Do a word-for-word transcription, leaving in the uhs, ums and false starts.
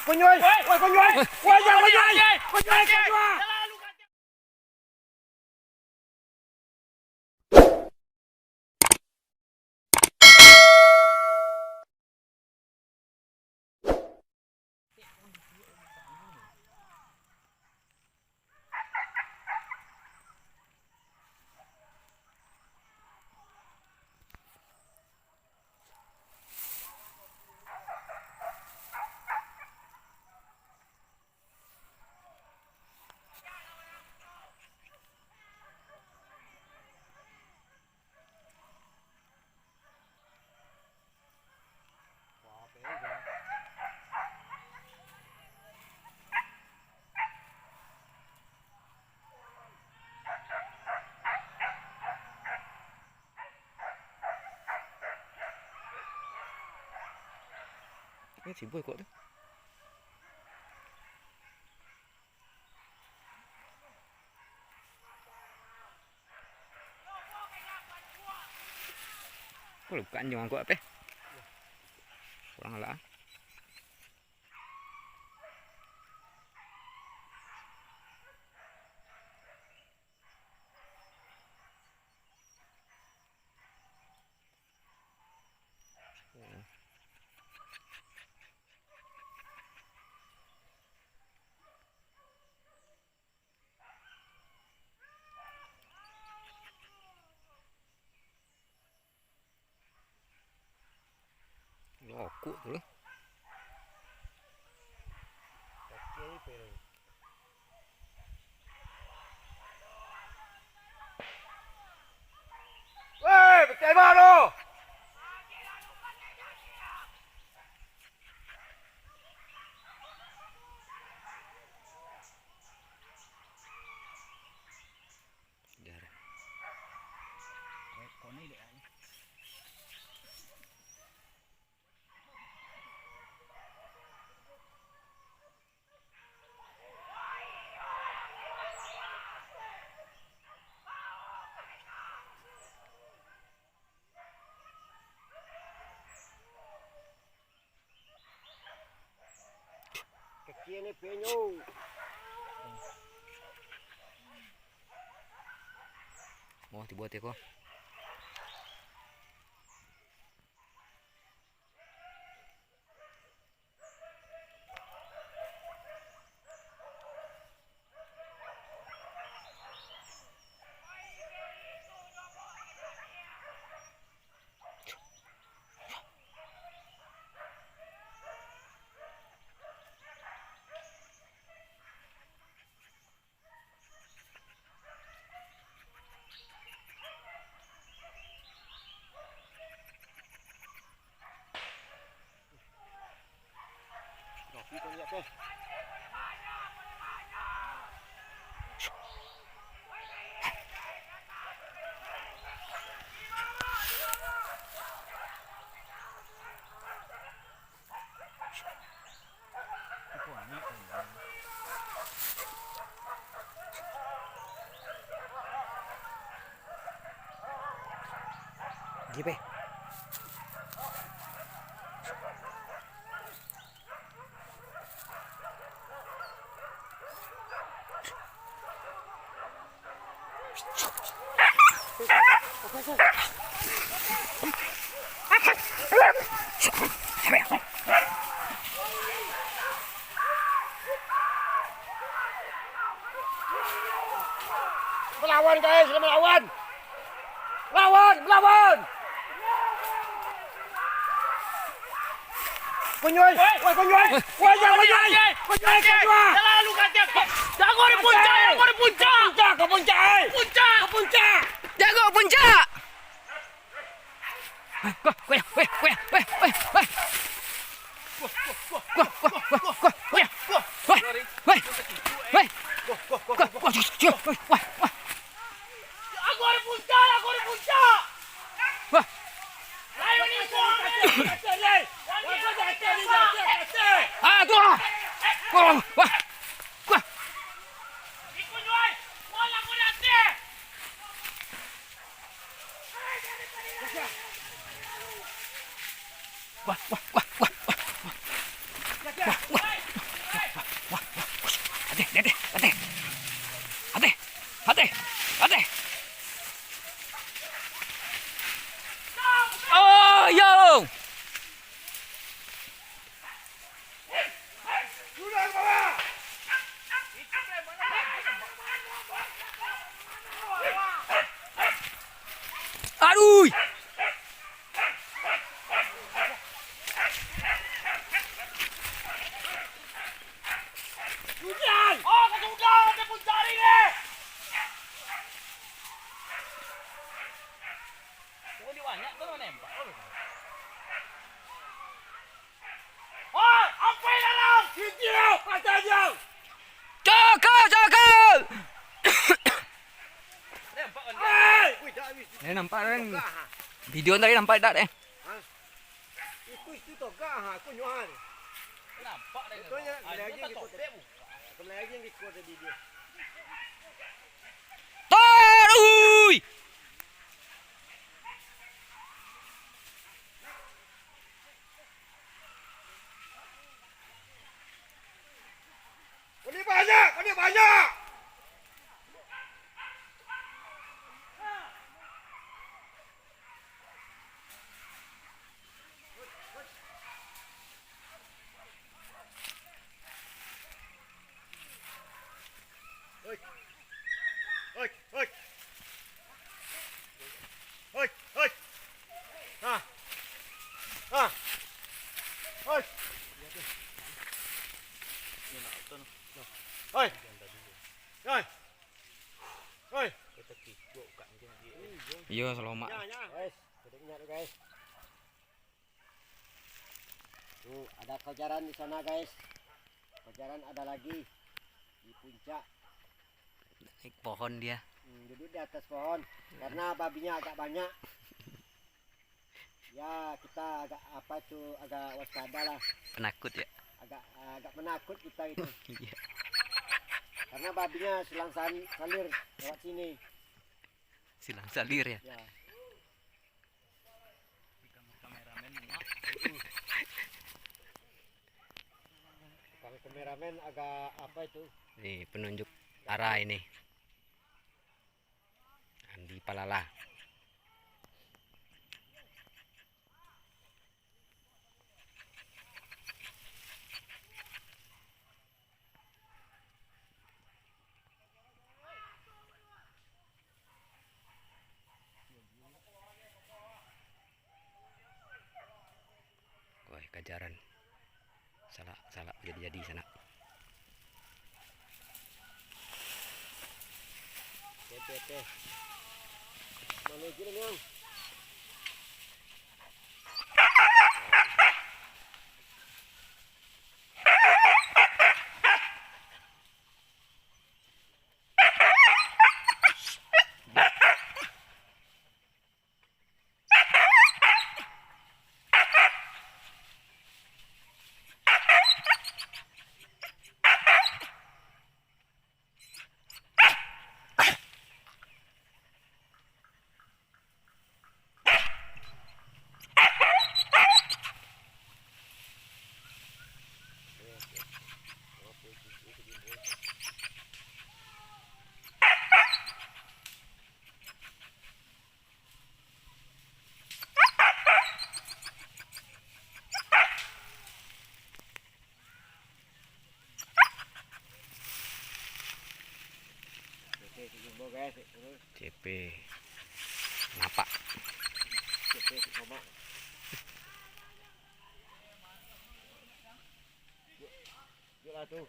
Kunyoi! Woi, kunyoi! Woi, jangan kunyoi! Kunyoi, kunyoi! Ini si boy kok tu. Kok bukan jangan kok apa? Kurang lah. Lokok tu lah. Weh, betai baru. Jar. Kecil ni penyu. Oh, tibo teko. Jipe. Melawan, guys, melawan! Lawan, lawan! Kunyoi! Woi! Woi, kunyoi! Woi! Woi, jangan kunyoi! Kunyoi, kunyoi! Jago di puncak, jago di puncak! Puncak, ke puncak, eh! Puncak! Ke puncak! Jago puncak! Woi, woi, woi, woi, woi, woi, woi. Woi, woi, woi, woi, woi, woi. Woi, woi. Woi, woi. Woi, woi. Aku di puncak, aku di puncak. Wah. Ayo ni, buang ni. Ah, tu ah. Wah, wah. Wah. Wah. Video tadi nampak dak, deh? Hah? Itu, itu toga, ha, aku nyual. Nampak dah. Itu nya, ah, lagi dia gitu. Topik, Bu. Kembali lagi yang gitu tadi dia. Tar, ui! Kau ni banyak, kau ni banyak. Hoi. Hoi, hoi. Hoi, hoi. Ha. Ha. Hoi. Hoi. Hoi. Hoi. Iyo, salomak. Guys, guys. Tuh, ada kejaran di sana, guys. Kejaran ada lagi di puncak. Naik pohon dia. Hmm, duduk di atas pohon. Karena babinya agak banyak. Ya, kita agak, apa itu, agak waspada lah. Penakut ya? Agak, agak menakut kita itu. Iya. Karena babinya silang sali-, salir lewat sini. Silang salir ya? Ya. Tukang kameramen agak apa itu? Nih, penunjuk arah ini. Andi Palala. Woi, kajaran. Salah, salah jadi-jadi sanak. Oke, oke, oke. Mana lagi ni, Ang? C P. Napak. Yuk lah tu.